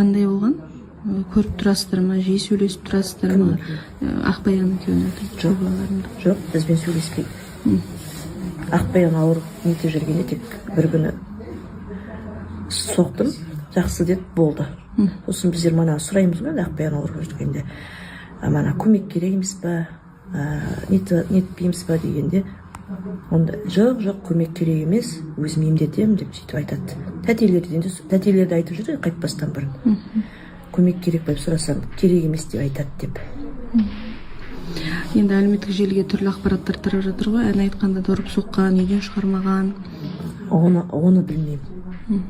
Қандай болған? Көріп тұрасыздар ма, жиі сөйлесіп тұрасыздар ма? Ақбаян екеуін? Жоқ. Балаларыңды. Жоқ, бізбен сөйлеспейді. Ақбаян ауырып нетіп жүргенде тек бір күні соқтым, жақсы деді, болды. Сосын біздер мана сұраймыз ғой енді, Ақбаян ауырып жүргенде: «А, мана көмек керек емес па, нетпейміз ба?» — дегенде, онда: «Жоқ, жоқ, көмек керек емес, өзім емдетемін», — деп сөйтіп айтады. Тәтелерден де, тәтелер де айтып жүр қайтпастан бұрын, көмек керек пе деп сұрасам, керек емес деп айтады деп. Енді әлеуметтік желіге түрлі ақпараттар тарап жатыр ғой, ән айтқанда да ұрып соққан, үйден шығармаған. Оны білмеймін,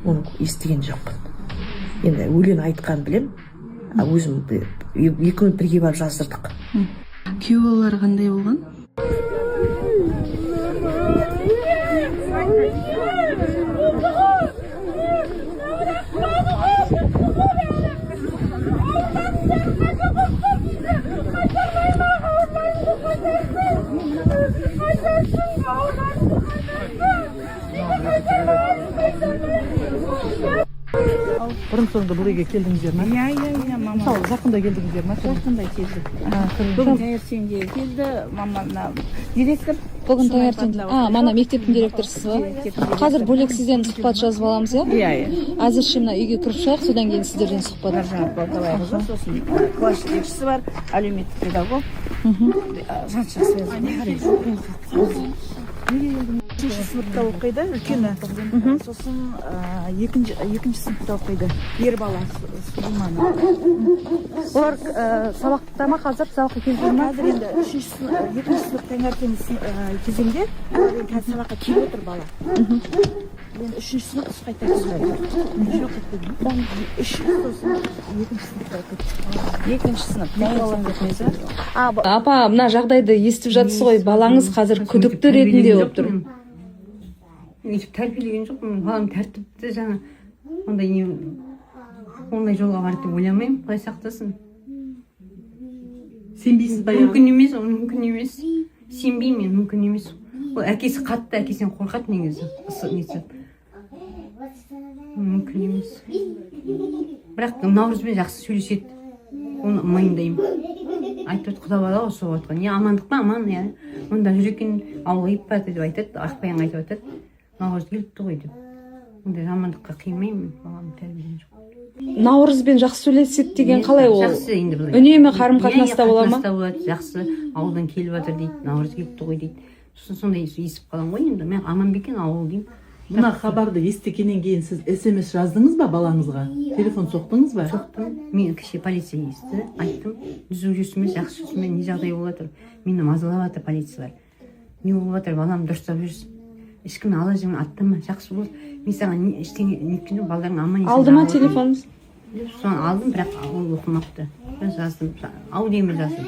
оны естіген жоқпын. Енді өлең айтқан білем, а өзім екеуміз бірге барып жаздырдық. Күйеу балалары қандай болған? Бұрын соңды бұл үйге келдіңіздер ма? Иә, мама. Мысалы, жақында келдіңіздер ма? Жақында келдік. Бүгін таңертеңде келді мама, мына директор. Бүгін таңертең, а, мана мектептің директорысыз ба? Қазір бөлек сізден сұхбат жазып аламыз, иә? Иә. Әзірше мына үйге кіріп шығайық, содан кейін сіздерден сұхбат. Маржан Балтабайқызы, сосын класс жетекшісі бар, әлеуметтік педагог. Жан жақсы. Үшінші сыныпта оқиды үлкені, сосын екінші сыныпта оқиды ер бала, Сулейман. Олар сабақта ма қазір? Сабаққа келіп жүр ма? Қазір енді үшінші екінші сынып таңертең кезеңде, олар енді қазір сабаққа келіп отыр бала. Енді үшінші сынып қайта түспей, үш, сосын екінші сыныпта оқиды. Екінші сынып таңертең. Апа, мына жағдайды естіп жатсыз ғой, балаңыз қазір күдікті ретінде болып тұр. Өйтіп тәрбиелеген жоқпын балам, тәртіпті жаңа, ондай не, ондай жолға барды деп ойламаймын, құдай сақтасын. Сенбейсіз ба? Мүмкін емес, ол мүмкін емес, сенбеймін мен, мүмкін емес. Ол әкесі қатты, әкесінен қорқады негізі, несі, мүмкін емес. Бірақ Наурызбен жақсы сөйлеседі, оны мойындаймын. Айтып отыр, құда бала ғой, соғып жатқан не, амандық па? Аман, иә, онда жүр екен, ауылға келіп барды деп айтады. Ақбаян айтып жатады, Наурыз келіпті ғой деп. Ондай жамандыққа қимаймын мен, баламды тәрбиелеген жоқ. Наурызбен жақсы сөйлеседі деген қалай ол? Жақсы енді былай. Үнемі қарым қатынаста Иә, бола ма? Қатынаста болады, жақсы, ауылдан келіп жатыр дейді, Наурыз келіпті ғой дейді. Сосын сондай естіп қаламын ғой енді, мен аман ба екен ауыл деймін. Мына хабарды естігеннен кейін сіз СМС жаздыңыз ба балаңызға? Телефон соқтыңыз ба? Соқтым мен кеше, полиция естіді, айттым: түзу жүрсің бе, жақсы жүрсің бе, не жағдай болып жатыр, мені мазалап жатыр полициялар, не болып жатыр, балам, дұрыстап жүрсін, ешкімнің ала жібін аттама, жақсы бол, мен саған ештеңе неткен жоқ, балдарың аман есен Алды ма жағалап телефон? Деп соны алдым, бірақ ол оқымапты. Мен жаздым, аудиомен жаздым,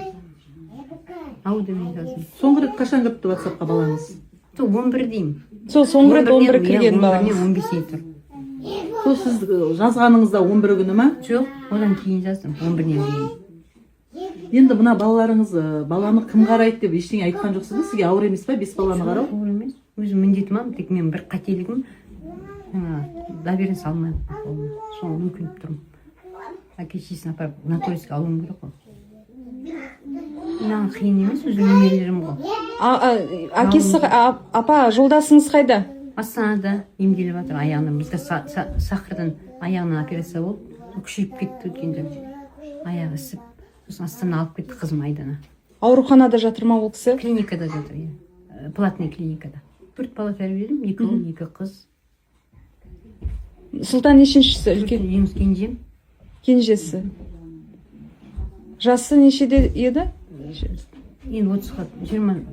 аудиомен жаздым. Соңғы рет қашан кіріпті ватсапқа балаңыз? Сол 11 деймін. Сол соңғы рет 11 кірген балаңыз? 11-нен 15-іне тұр. Сол сіз жазғаныңызда 11 күні ма? Жоқ, одан кейін жаздым, 11-нен кейін. Енді мына балаларыңыз, баланы кім қарайды деп ештеңе айтқан жоқсыз ба? Сізге ауыр емес па бес баланы қарау? Ауыр емес, өзім міндетім ам, тек мен бір қателігім, жаңағы доверенность алмай қолыма, соны өкініп тұрмын. Әке шешесін апарып нотариуске алуым керек қой, маған қиын емес, өзім немерелерім ғой. Әкесі, апа, жолдасыңыз қайда? Астанада емделіп жатыр аяғынан, бізде сахардан аяғынан операция болып, күшейіп кетті өткенде, аяғы ісіп, сосын Астана алып кетті қызым Айдана. Ауруханада жатыр ма ол кісі? Клиникада жатыр, иә. Платный клиникада. Төрт бала тәрбиеледім, екі ұл, екі қыз. Сұлтан нешіншісі, үлкен? Ең кенжем. Кенжесі. Жасы нешеде еді? Енді 30-ға, 20,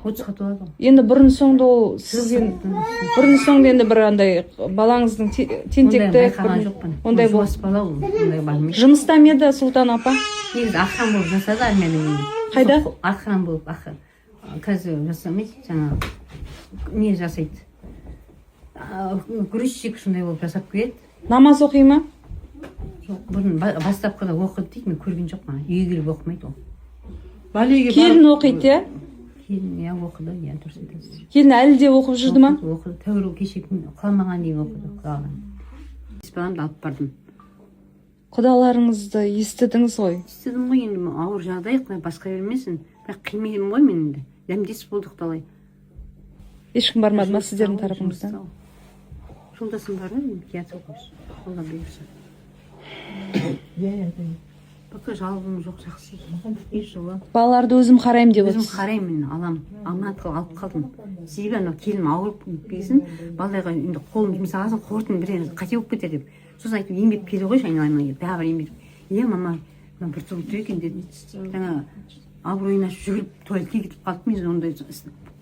30-ға толады ғой. Енді бұрын соңды ол сізге, бұрын соңды енді бір андай балаңыздың Ондай тентектік байқаған жоқпын. Ондай Ол жуас бала, ол ондай бармайды. Жұмыста ма еді Сұлтан, апа? Негізі охран болып жасады армияда менде. Қайда? Сол охран болып, қазір жасамайды, жаңағы не жасайды, грузчик сондай болып жасап келеді. Намаз оқи ма? Жоқ, бұрын бастапқыда оқыды дейді, мен көрген жоқпын, үйге келіп оқымайды ол. Балиге Келін оқиды, иә? Келін, иә, оқыды, иә, дұрыс айтасыз. Келін әлі де оқып жүрді ма? Оқыды, оқыды, тәуір, кеше құламаған дейін оқыды, құлаған. Бес баламды алып бардым. Құдаларыңызды естідіңіз ғой? Естідім ғой енді, ауыр жағдай, құдай басқа бермесін. Бірақ қимаймын ғой мен енді. Дәмдес болдық талай. Ешкім бармады ма сіздердің тарапыңыздан? Жолдасым бар ғой, енді келатыр ғой. Алла бұйырса. Пока жалобам жоқ, жақсы. Үй жылы. Балаларды өзім қараймын деп Өзім отырсыз. қараймын, алам. Алматыға алып қалдым. Себебі анау келінім ауырып кетпесін, балаларға енді қолым жұмсаған соң қорытын бірдеңе қате болып кетер деп. Сосын айттым, емдеп келе қойшы айналайын деп. Бәрібір емдеп. Иә, мама, мына бір түрлі тұр екен деді. Жаңа абыройын ашып жүгіріп туалетке кетіп қалды. Мен ондай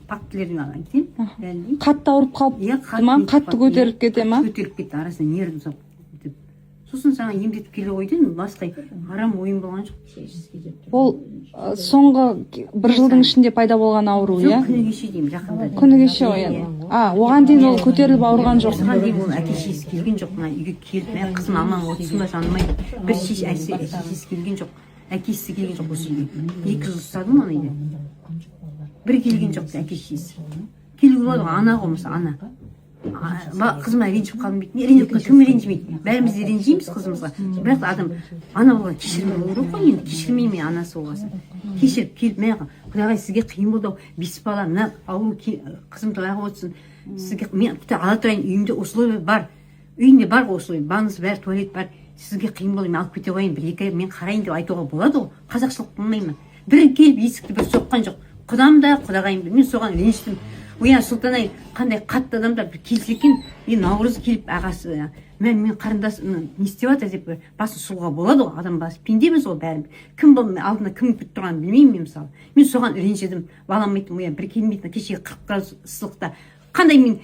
фактілерді айтайын. Дәлелдейін. Қатты ауырып қалыпты Иә, қатты ма? нетіп Қатты қалды. көтеріліп Иә, кете ма? қатты көтеріліп кетті, арасында нервім ұстап деп. Сосын жаңа емдетіп келе қой дедім, басқа арам ойым болған жоқ. Ол соңғы бір жылдың ішінде пайда болған ауру, иә? Жоқ, күні кеше деймін, жақында. Күні кеше ғой енді. А, оған дейін ол көтеріліп ауырған жоқ. Осыған дейін ол әке шешесі келген жоқ, мына үйге келіп, мә қызым аман отырсын ба жаным ай деп. Бір шешесі келген жоқ, әкесі келген жоқ осы үйге. 2 жыл ұстадым оны үйде. Бір келген жоқ әке шешесі. Келуге болады ғой, ана ғой мысалы, ана. Қызыма ренжіп қалдым дейді. Не ренжіп қалдым, кім ренжімейді? Бәріміз де ренжиміз қызымызға. Бірақ адам ана болған кешірім болу керек қой енді, кешірмей ме анасы болғасын. Кешіріп келіп, мә құдағай сізге қиын болды ау, 5 бала, мына ауру қызым былай отырсын. Сізге мен тіпті ала тұрайын, үйімде условия бар. Үйінде бар ғой условия, ваннасы бәрі, туалет бар. Сізге қиын болды, мен алып кете қояйын, 1-2 ай мен қарайын деп айтуға болады ғой. Қазақшылық болмай ма? Бір келіп есікті бір соққан жоқ. Құдам да, құдағайым да. Мен соған ренжідім. Оя Сұлтанай қандай қатты адамдар бір келсе екен, мен Наурыз келіп ағасы, мен қарындас не істеп жатыр деп бір басын сұғуға болады ғой, адам басы пендеміз ғой бәріміз. Кім бұл алдында кім күтіп тұрғанын білмеймін мен мысалы. Мен соған ренжідім. Балам айттым, оя бір келмейтін, кешегі 40 градус ыстықта қандай мен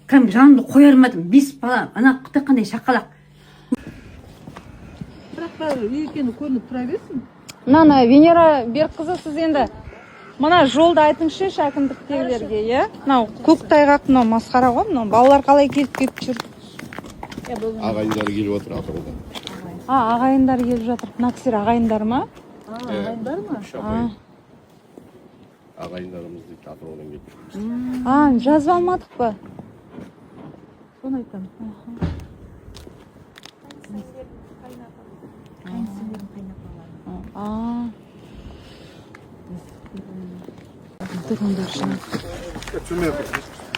кәдімгі жанымды қоя алмадым. 5 бала, ана құда қандай шақалақ. Бірақ бәрі үй екені көрініп тұра берсін. Мынаны Венера Берікқызы, сіз енді мына жолды айтыңызшы әкімдіктегілерге, иә? Мынау көктайғақ, мынау масқара ғой, мынау балалар қалай келіп кетіп жүр? Ағайындары келіп отыр Атыраудан. А, ағайындар келіп жатыр. Мына кісілер ағайындар ма? Ағайындар ма? Үш апай. Ағайындарымыз дейді, Атыраудан келіп жүрміз. А, жазып алмадық па? Соны айтамын. А. Тұрғындар жинап.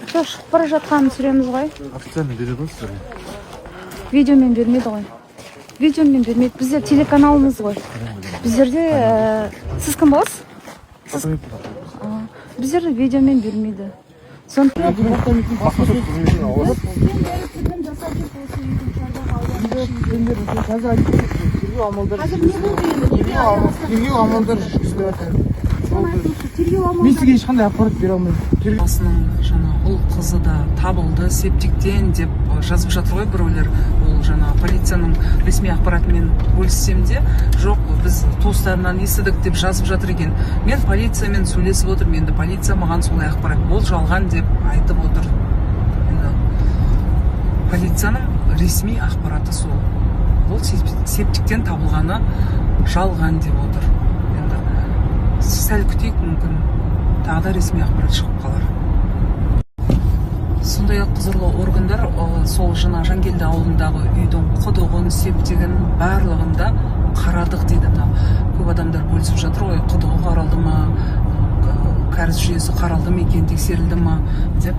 Жоқ, шығып бара жатқанын түсіреміз ғой. Официально береді ғой сіздерге. Видеомен бермейді ғой. Видеомен бермейді. Біздер телеканалымыз ғой. Біздерде сіз кім боласыз? Сіз біздерде видеомен бермейді. Сондықтан Тергеу амалдары жүргізіліп жатыр. Мен сізге ешқандай ақпарат бере алмаймын. Баласының жаңа ұл қызы да табылды септиктен деп жазып жатыр ғой біреулер. Ол жаңа полицияның ресми ақпаратымен бөліссем де, жоқ, біз туыстарынан естідік деп жазып жатыр екен. Мен полициямен сөйлесіп отырмын, енді полиция маған солай ақпарат, ол жалған деп айтып отыр. Енді полицияның ресми ақпараты сол. Ол септиктен табылғаны жалған деп отыр. Енді сәл күтейік, мүмкін тағы да ресми ақпарат шығып қалар. Сондай-ақ құзырлы органдар сол жаңа Жангелді ауылындағы үйдің құдығын, септигін барлығында қарадық дейді. Мынау көп адамдар бөлісіп жатыр ғой, құдығы қаралды ма, кәріз жүйесі қаралды ма екен, тексерілді ма деп.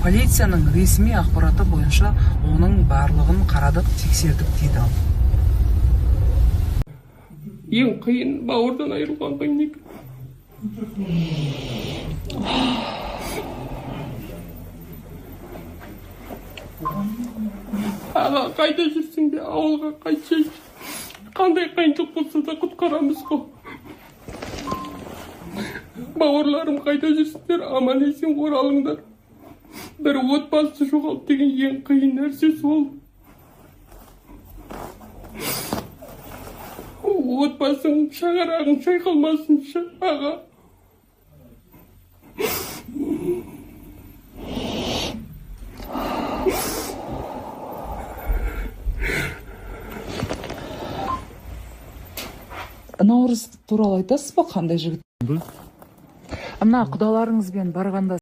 Полицияның ресми ақпараты бойынша оның барлығын қарадық, тексердік дейді. Ең қиын бауырдан айырылған қиын екен. Аға, қайда жүрсің де, ауылға қайтшы. Қандай қиыншылық болса да құтқарамыз ғой. Бауырларым, қайда жүрсіңдер, аман есен оралыңдар. Бір отбасы жоғалды деген ең қиын нәрсе сол. Отбасың, шаңырағың шайқалмасыншы, аға. Наурыз туралы айтасыз ба, қандай жігіт? Мына құдаларыңызбен барғанда